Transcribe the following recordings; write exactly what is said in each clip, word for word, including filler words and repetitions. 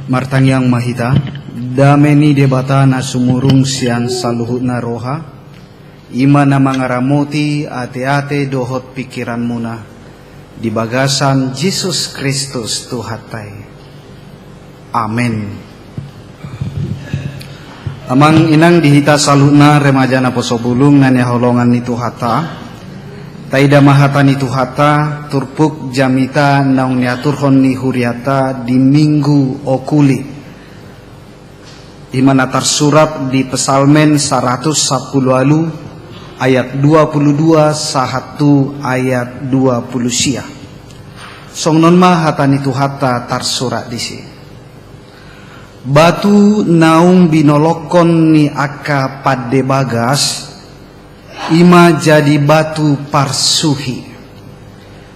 Martangiang ma hita. Dame ni Debata na sumurung sian saluhutna roha, i ma na mangaramoti ateate dohot pingkiranmuna, di bagasan Jesus Kristus Tuhanta i. Amen. Amang inang di hita saluhutna, remaja naposobulung na hinaholongan ni Tuhanta, taida ma hata ni Tuhanta, turpuk jamita naung niaturhon ni hurianta di Minggu Okuli. I ma na tarsurat di Psalmen saratus sampulu ualu ayat dua pulu dua sahat tu ayat dua pulu sia. Songon on ma hata ni Tuhanta tarsurat disi. Batu naung binolongkon ni angka pande bagas, i ma jadi batu parsuhi.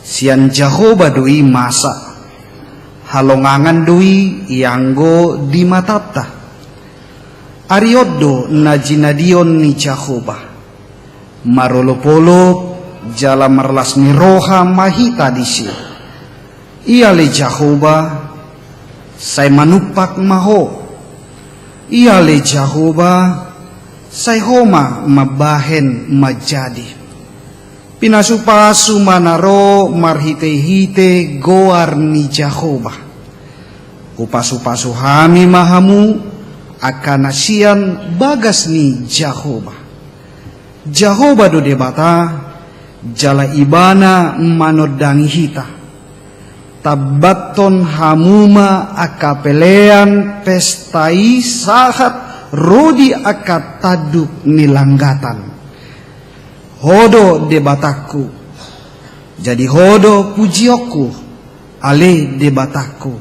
Sian Jahowa do i masa, halongangan do i ianggo di matanta. Ari on do na jinadion ni Jahowa. Marolopolop jala marlas ni roha ma hita disi. Ia ale Jahowa, sai manumpak ma Ho. Ia ale Jahowa, sai Ho ma mambahen manjadi. Pinasupasu ma na ro marhitehite goar ni Jahowa. Hupasupasu hami ma hamu, angka na sian bagas ni Jahowa. Jahowa do Debata, jala Ibana manondangi hita. Tambathon hamu ma angka pelean pesta i sahat ro di angka tanduk ni langgatan. Ho do Debatangku, jadi Ho do pujionku, ale Debatangku,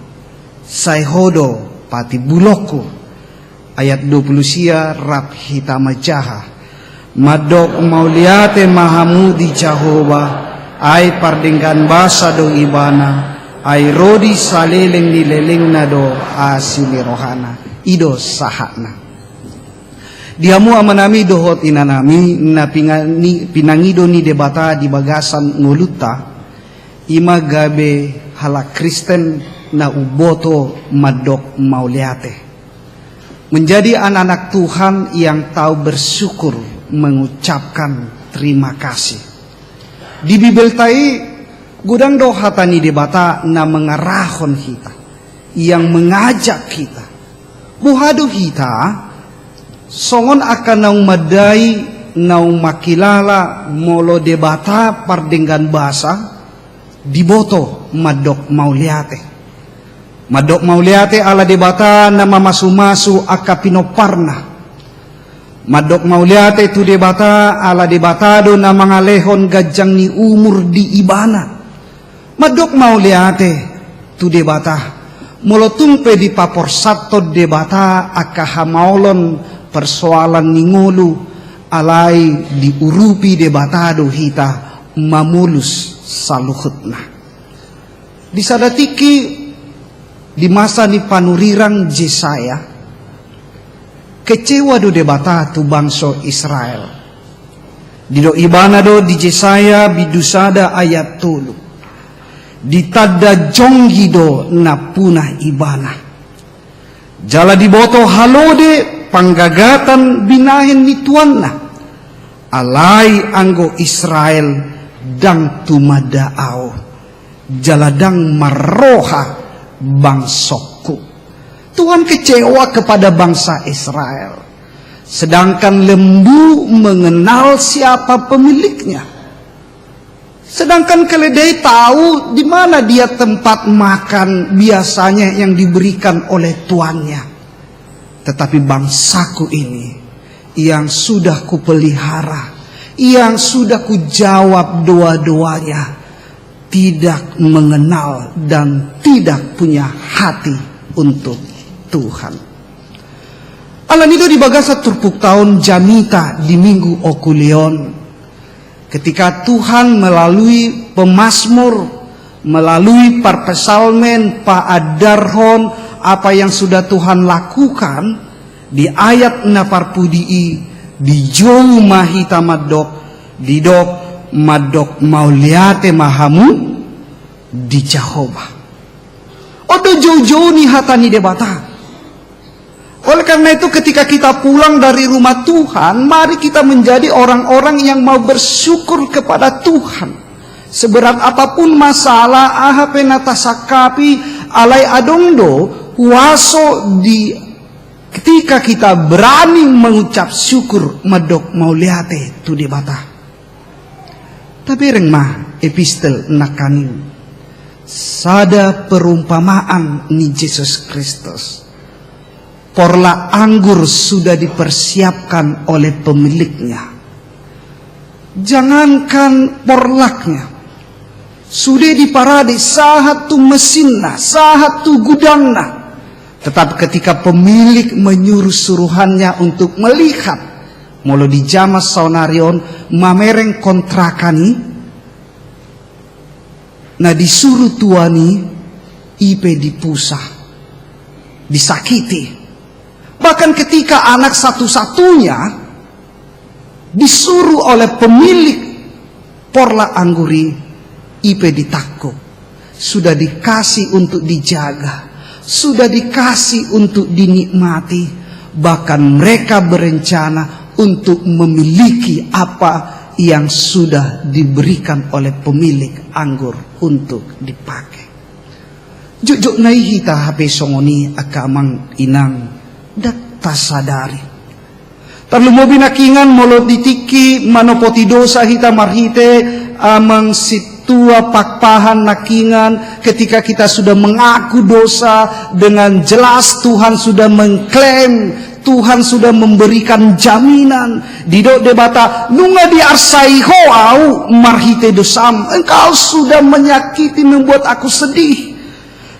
sai Ho do patimbulonku. Ayat dua pulu sia rap hita manjaha. Mandok mauliate ma hamu di Jahowa, ai pardenggan basa do Ibana, ai ro di saleleng ni lelengna do asi ni rohana. I do sahatna. Di hamu amanami dohot inanami na pinga-, ni, pinangido ni Debata di bagasan ngolunta, i ma gabe halak Kristen na umboto mandok mauliate. Menjadi anak-anak Tuhan yang tahu bersyukur, mengucapkan terima kasih. Di Bibelta i godang do hata ni Debata na mangarahon hita, yang mengajak kita. Boha do hita, songon angka naung mandai, naung mangkilala molo Debata pardenggan basa, diboto mandok mauliate. Mandok mauliate ala Debata na mamasumasu angka pinomparna. Mandok mauliate tu Debata ala Debata do na mangalehon ganjang ni umur di ibana. Mandok mauliate tu Debata molo tung pe dipaporsanton Debata angka hamaolon persoalan ni ngolu, alai diurupi Debata do hita mamolus saluhutna. Di sada tingki di masa ni panurirang Jesaya, kecewa do Debata tu bangso Israel. Didok ibana do di Jesaya bindu sada ayat tolu. Ditanda jonggi do nampuna ibana. Jala diboto halode panggagatan binahen ni tuanna. Alai anggo Israel ndang tumanda Ahu, jala ndang marroha bangsongku. Tuhan kecewa kepada bangsa Israel. Sedangkan lembu mengenal siapa pemiliknya. Sedangkan keledai tahu di mana dia tempat makan biasanya yang diberikan oleh tuannya. Tetapi bangsaku ini yang sudah kupelihara, yang sudah kujawab doa-doanya, tidak mengenal dan tidak punya hati untuk Tuhan. Alani do di bagasan turpukta on jamita di Minggu Okuli on, ketika Tuhan melalui pemazmur, melalui parpsalmen, paandarhon apa yang sudah Tuhan lakukan, di ayat na parpudi i, dijou ma hita mandok, didok, mandok mauliate ma hamu di Jahowa. On do joujou ni hata ni Debata. Oleh karena itu, ketika kita pulang dari rumah Tuhan, mari kita menjadi orang-orang yang mau bersyukur kepada Tuhan. Seberat apapun masalah, aha pe na tasangkapi, alai adong do huaso di ketika kita berani mengucap syukur, mandok mauliate tu Debata. Tabereng ma epistel nangkaning. Sada perumpamaan ni Jesus Kristus. Porlak anggur sudah dipersiapkan oleh pemiliknya. Jangankan porlaknya, sude diparade sahat tu mesinna, sahat tu gudangna. Tetap ketika pemilik menyuruh suruhannya untuk melihat, molo di jaman saonari on, mamereng kontrakan i, na disuru tuan i, i pe dipusa, disakiti. Bahkan ketika anak satu-satunya disuru oleh pemilik porlak anggur i, i pe ditangkup. Sudah dikasih untuk dijaga, sudah dikasih untuk dinikmati. Bahkan mereka berencana untuk memiliki apa yang sudah diberikan oleh pemilik anggur untuk dipakai. Jotjot nai hita hape songon i, angka amang inang, ndang tasadari. Tarlumobi nangkiningan molo di tingki manopoti dosa hita marhite amang sintua Pakpahan nangkiningan, ketika kita sudah mengaku dosa, dengan jelas Tuhan sudah mengklaim, Tuhan sudah memberikan jaminan. Didok Debata, nunga diarsai Ho Au marhite dosam. Engkau sudah menyakiti, membuat Aku sedih.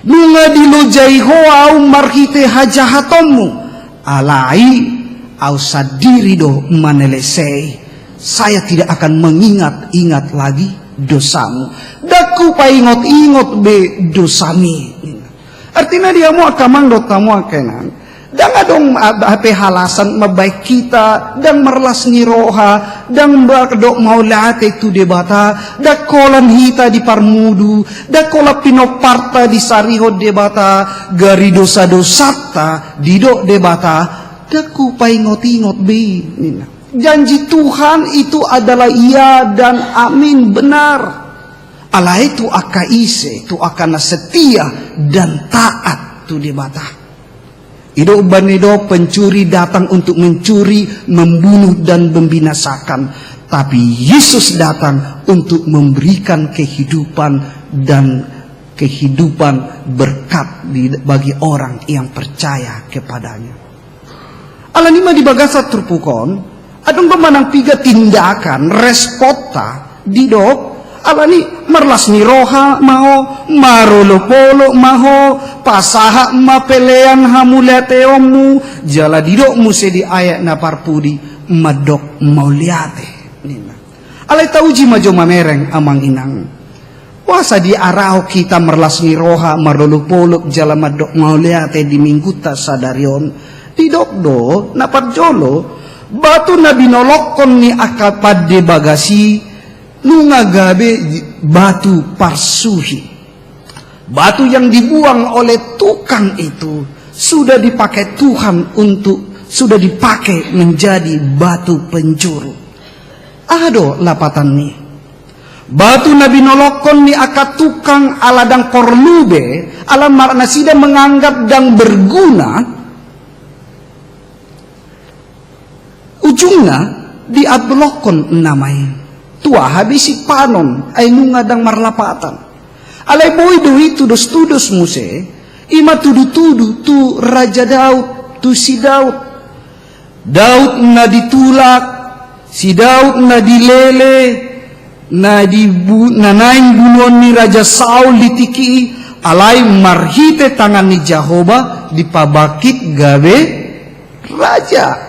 Nunga dilojai Ho Au marhite hajahatonmu. Alai Au sandiri do manelesei. Saya tidak akan mengingat-ingat lagi dosamu. Ndang Hupaingot-ingot be dosami. Artina di hamu angka amang dohot hamu angka inang, ndang adong a-, hape alasan mambahen hita ndang marlas ni roha, ndang mandok mauliate tu Debata, ndang holan hita diparmudu, ndang holan pinomparta disarihon Debata, gari dosa-dosanta didok Debata, ndang Hupaingot-ingot be, ninna. Janji Tuhan itu adalah ya dan amin, benar. Alai tu angka ise, tu angka na setia dan taat tu Debata. I do umbahen na didok, pencuri datang untuk mencuri, membunuh, dan membinasakan. Tapi Yesus datang untuk memberikan kehidupan dan kehidupan berkat di, bagi orang yang percaya kepada-Nya. Alani i ma di bagasan turpuk on, adong do manang piga tindakan, responta, didok, alani i marlas ni roha ma ho, marolopolop ma ho, pasahat ma pelean hamuliateonmu, jala didok muse di ayat na parpudi, mandok mauliate, ninna. Alai tauji ma jo mamereng amang inang. Boasa diarahon hita marlas ni roha, marolopolop jala mandok mauliate di Minggunta sadari on? Didok do, na parjolo, batu na binolongkon ni angka pande bagas i nunga gabe batu parsuhi. Batu yang dibuang oleh tukang itu sudah dipakai Tuhan untuk, sudah dipakai menjadi batu penjuru. Aha do lapatan ni i? Batu na binolongkon ni angka tukang ala ndang porlu be, ala mar-, nasida menganggap ndang berguna, ujungna diabolongkon nama i. Tu aha be sipanon, ai nunga ndang marlapatan. Alai boi do i tudos-tudos muse, i ma tudu-tudu tu Raja Daud, tu si Daud. Daud na ditulak, si Daud na dilele, na dibu-, na naeng bunuon ni Raja Saul di tingki i, alai marhite tangan ni Jahowa dipabangkit gabe raja.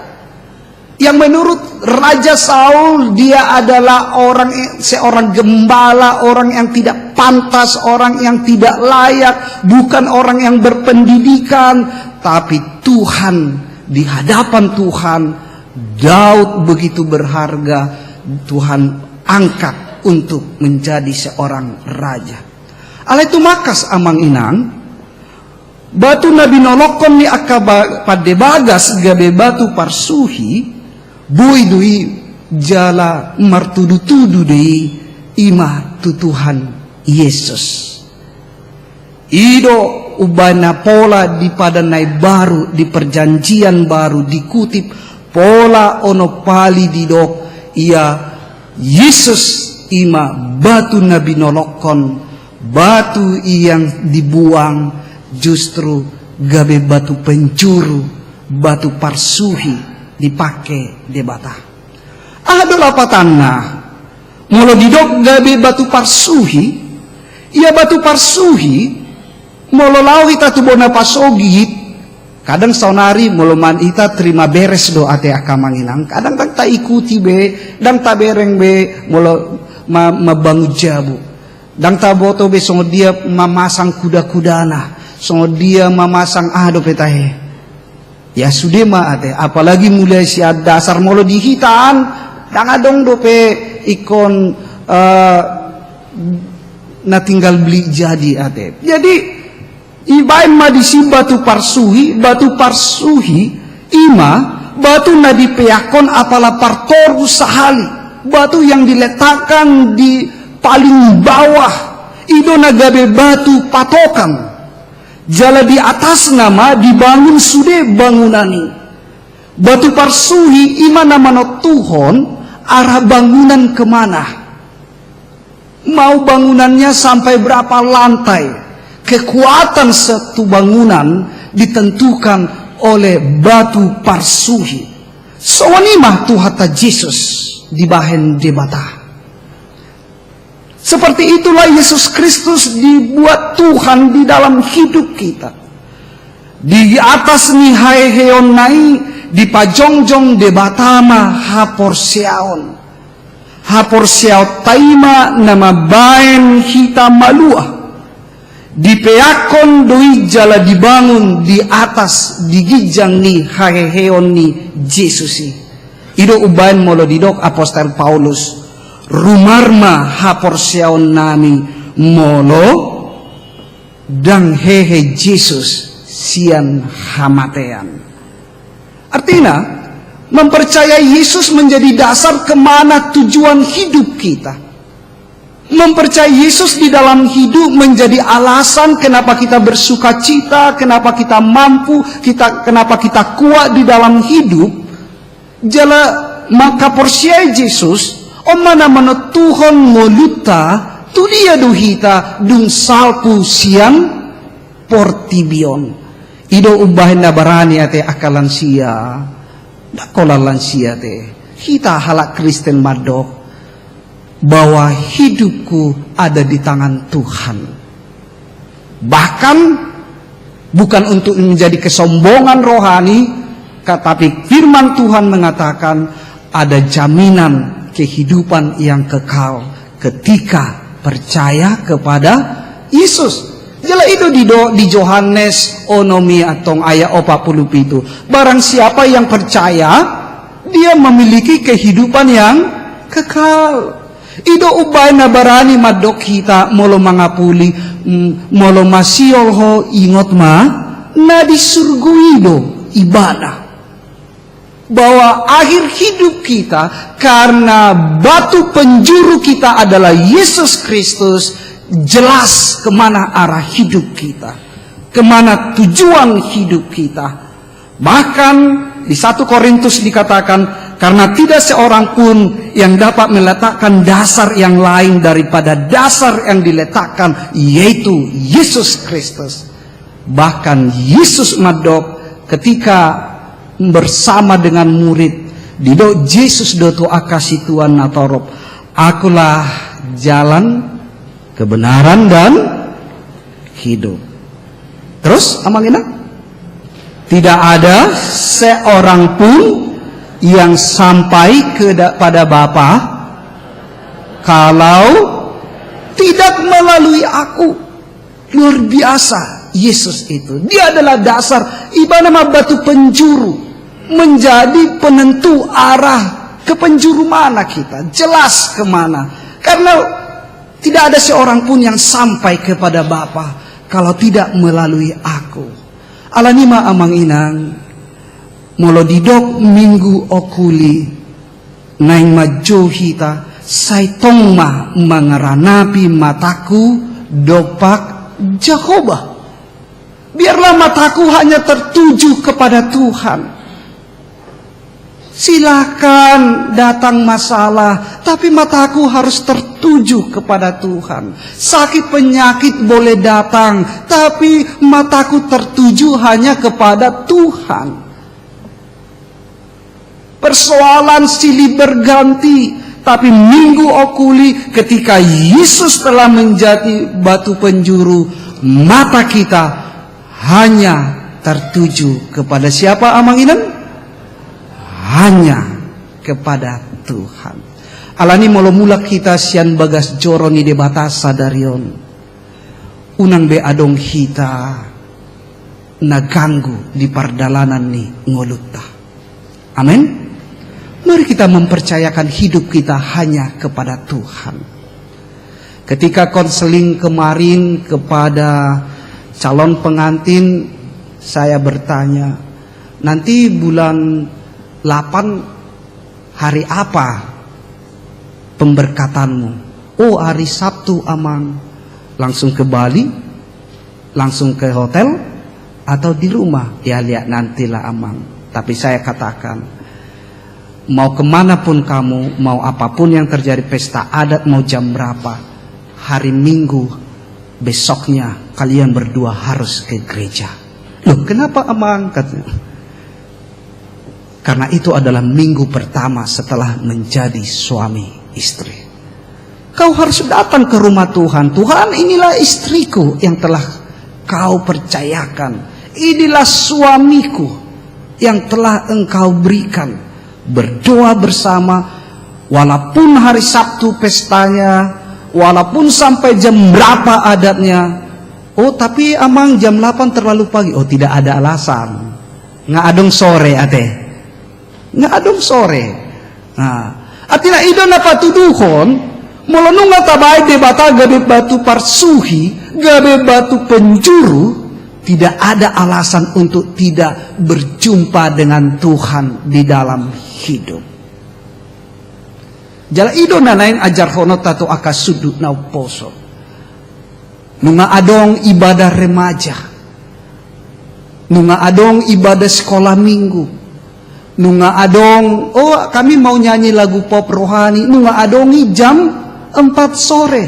Yang menurut Raja Saul, dia adalah orang, seorang gembala, orang yang tidak pantas, orang yang tidak layak, bukan orang yang berpendidikan, tapi Tuhan, di hadapan Tuhan, Daud begitu berharga, Tuhan angkat untuk menjadi seorang raja. Alai tumangkas amang inang, Batu na binolongkon ni angka ba-, pande bagas gabe batu parsuhi, boi do i jala martudu-tudu do i, i ma tu Tuhan Yesus. I do umbahen na pola di Padan na Imbaru, di Perjanjian Baru dikutip, pola onom pali didok, ia Yesus i ma batu na binolongkon, batu yang dibuang justru gabe batu penjuru, batu parsuhi dipake Debata. Aha do lapatanna? Molo didok gabe batu parsuhi, ia batu parsuhi, molo laho hita tu bona pasogit, kadang saonari molo man hita terima beres do ate angka amang inang, kadang ndang taikuti be, ndang tabereng be, molo ma-, mambangun jabu. Ndang taboto be songon dia mamasang kuda-kudana, songon dia mamasang aha dope tahe. Ya sude ma ate, apalagi mulai sian dasar molo di hita an, ndang adong dope ingkon, eh, na tinggal beli jadi ate. Jadi, ibaen ma disi batu parsuhi, batu parsuhi, i ma batu na dipeakkon apala partoru sahali, batu yang diletakkan di paling bawah, i do na gabe batu patokan. Jala di atasna ma dibangun sude bangunan i. Batu parsuhi i ma na manontuhon arah bangunan kemana. Mau bangunannya sampai berapa lantai, kekuatan satu bangunan ditentukan oleh batu parsuhi. Songon i ma Tuhanta Jesus dibahen Debata. Seperti itulah Yesus Kristus dibuat Tuhan di dalam hidup kita. Di atas ni haheheonna i dipajongjong Debata ma haporseaon. Haporseaonta i ma na mambaen hita malua. Dipeakkon do i jala dibangun di atas, di ginjang ni haheheon ni Jesus i. I do umbaen molo didok apostel Paulus, rumar ma haporseaonnami molo ndang hehe Jesus sian hamatean. Artinya, mempercayai Yesus menjadi dasar kemana tujuan hidup kita. Mempercayai Yesus di dalam hidup menjadi alasan kenapa kita bersukacita, kenapa kita mampu, kita, kenapa kita kuat di dalam hidup. Jala mangkaporseai Jesus, on ma na manontuhon ngolunta, tu dia do hita dung salpu sian portibi on. I do umbahen na barani ate angka lansia, ndang holan lansia ate. Hita halak Kristen mandok bahwa hidupku ada di tangan Tuhan. Bahkan bukan untuk menjadi kesombongan rohani, ka-, tapi firman Tuhan mengatakan ada jaminan kehidupan yang kekal ketika percaya kepada Yesus. Jala i do di do-, di Johannes onom i antong ayat opat puluh pitu. Barang siapa yang percaya, dia memiliki kehidupan yang kekal. I do umbahen na barani mandok hita molo mangapuli, mm, molo masiol ho ingot ma, na di surgo i do ibana. Bahwa akhir hidup kita, karena batu penjuru kita adalah Yesus Kristus, jelas kemana arah hidup kita, kemana tujuan hidup kita. Bahkan di satu Korintus dikatakan, karena tidak seorang pun yang dapat meletakkan dasar yang lain daripada dasar yang diletakkan, yaitu Yesus Kristus. Bahkan Yesus mandok ketika bersama dengan murid, didok Jesus do tu angka situan na torop, "Akulah jalan, kebenaran, dan hidup." Terus, amang inang, "Tidak ada seorang pun yang sampai ke da-, pada Bapa kalau tidak melalui Aku." Luar biasa Yesus itu. Dia adalah dasar, ibana ma batu penjuru, menjadi penentu arah ke penjuru mana kita, jelas kemana. Karena tidak ada seorang pun yang sampai kepada Bapa kalau tidak melalui aku. Alani i ma amang inang, molo didok Minggu Okuli, naeng manjou hita, sai tong ma mangaranapi mataku dompak Jahowa. Biarlah mataku hanya tertuju kepada Tuhan. Silakan datang masalah, tapi mataku harus tertuju kepada Tuhan. Sakit penyakit boleh datang, tapi mataku tertuju hanya kepada Tuhan. Persoalan silih berganti, tapi Minggu Okuli, ketika Yesus telah menjadi batu penjuru, mata kita hanya tertuju kepada siapa, amang inang? Hanya kepada Tuhan. Alani i molo mulak hita sian bagas joro ni Debata sadari on, unang be adong hita na ganggu di pardalanan ni ngolunta. Amin. Mari kita mempercayakan hidup kita hanya kepada Tuhan. Ketika konseling kemarin kepada calon pengantin, saya bertanya, "Nanti bulan delapan hari apa pemberkatanmu?" "Oh, hari Sabtu, Amang." Langsung ke Bali, langsung ke hotel, atau di rumah? "Ya, lihat nantilah, Amang." Tapi saya katakan, "Mau kemana pun kamu, mau apapun yang terjadi, pesta adat mau jam berapa, hari Minggu besoknya kalian berdua harus ke gereja." "Loh, kenapa, Amang?" katanya. "Karena itu adalah minggu pertama setelah menjadi suami istri. Kau harus datang ke rumah Tuhan. Tuhan, inilah istriku yang telah kau percayakan. Inilah suamiku yang telah engkau berikan." Berdoa bersama, walaupun hari Sabtu pestanya, walaupun sampai jam berapa adatnya. "Oh, tapi, Amang, jam delapan terlalu pagi." "Oh, tidak ada alasan. Nga adong sore, ate. Nga adong sore." Nah, artina i do na patuduhon, molo nunga tabaen Debata gabe batu parsuhi, gabe batu penjuru, tidak ada alasan untuk tidak berjumpa dengan Tuhan di dalam hidup. Jala i do na naeng ajarhononta tu angka sundut na umposo. Nunga adong ibadah remaja, nunga adong ibadah sekolah minggu, nunga adong, "Oh, kami mau nyanyi lagu pop rohani," nunga adong i jam empat sore.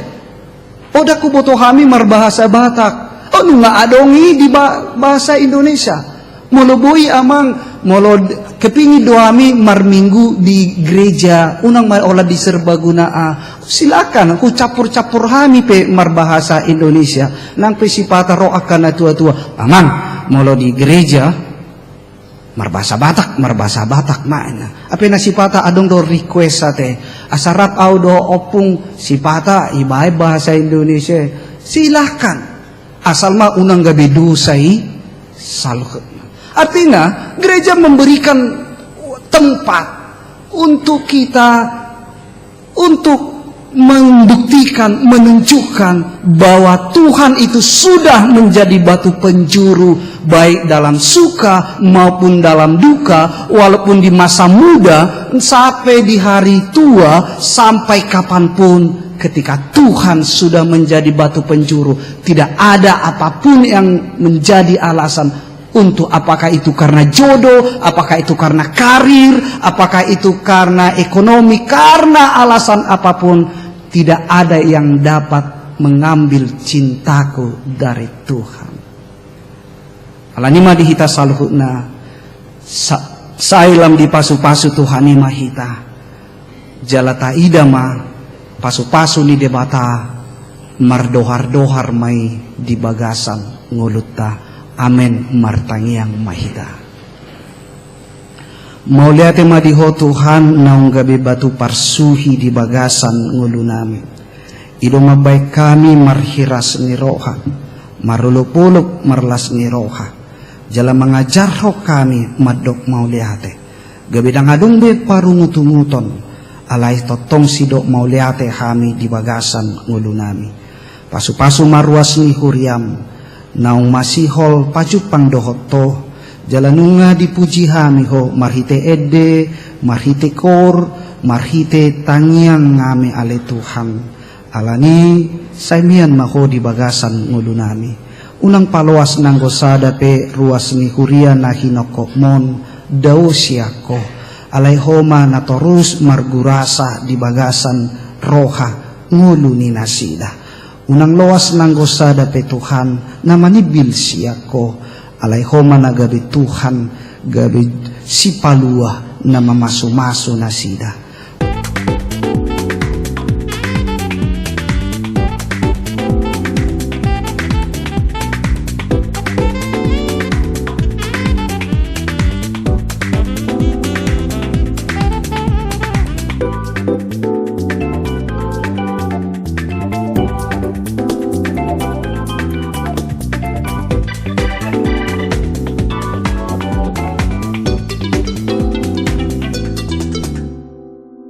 "Oh, ndang huboto hami marbahasa Batak." "Oh, nunga adong i di ba-, bahasa Indonesia." Molo boi, Amang, molo d-, kepingin do hami marminggu di gereja, unang ma holan di Serbaguna A. Silakan, hucampur-campur hami pe marbahasa Indonesia. Nang pe sipata ro angka na tua-tua, "Amang, molo di gereja marbahasa Batak, marbahasa Batak ma." Hape na sipata adong do request, ate, "Asa rap au dohot ompung," sipata ibaen bahasa Indonesia. Silakan. Asal ma unang gabe dosa i saluhutna. Artinya, gereja memberikan tempat untuk kita, untuk membuktikan, menunjukkan bahwa Tuhan itu sudah menjadi batu penjuru, baik dalam suka maupun dalam duka, walaupun di masa muda, sampai di hari tua, sampai kapanpun, ketika Tuhan sudah menjadi batu penjuru, tidak ada apapun yang menjadi alasan untuk, apakah itu karena jodoh, apakah itu karena karir, apakah itu karena ekonomi, karena alasan apapun, tidak ada yang dapat mengambil cintaku dari Tuhan. Alani i ma di hita saluhutna, sa-, sai lam dipasu-pasu Tuhan i ma hita. Jala taida ma pasu-pasu ni Debata, mardohar-dohar ma i di bagasan ngolunta. Amen, martangiang ma hita. Mauliate ma di Ho Tuhan, naung gabe batu parsuhi di bagasan ngolunami. I do mambaen hami marhiras ni roha, marolop-olop marlas ni roha, jala mangajarhon hami mandok mauliate. Gabe ndang adong be parungut-unguton, alai tongtong sidok mauliate hami di bagasan ngolunami. Pasu-pasu ma ruas ni huriam, Naung masihol pajumpang dohot Ho, jala nunga dipuji hami Ho marhite ende, marhite koor, marhite tangiangnami ale Tuhan. Alani i, sai mian ma Ho di bagasan ngolunami. Unang paloas nanggo sada pe ruas ni huria na hinongkopmon dao sian Ho, alai Ho ma na torus margurasa di bagasan roha ngolu ni nasida. Unang loas nanggo sada pe Tuhan na manimbil sian Ho, alai Ho ma na gabe Tuhan, gabe sipalua na mamasumasu nasida.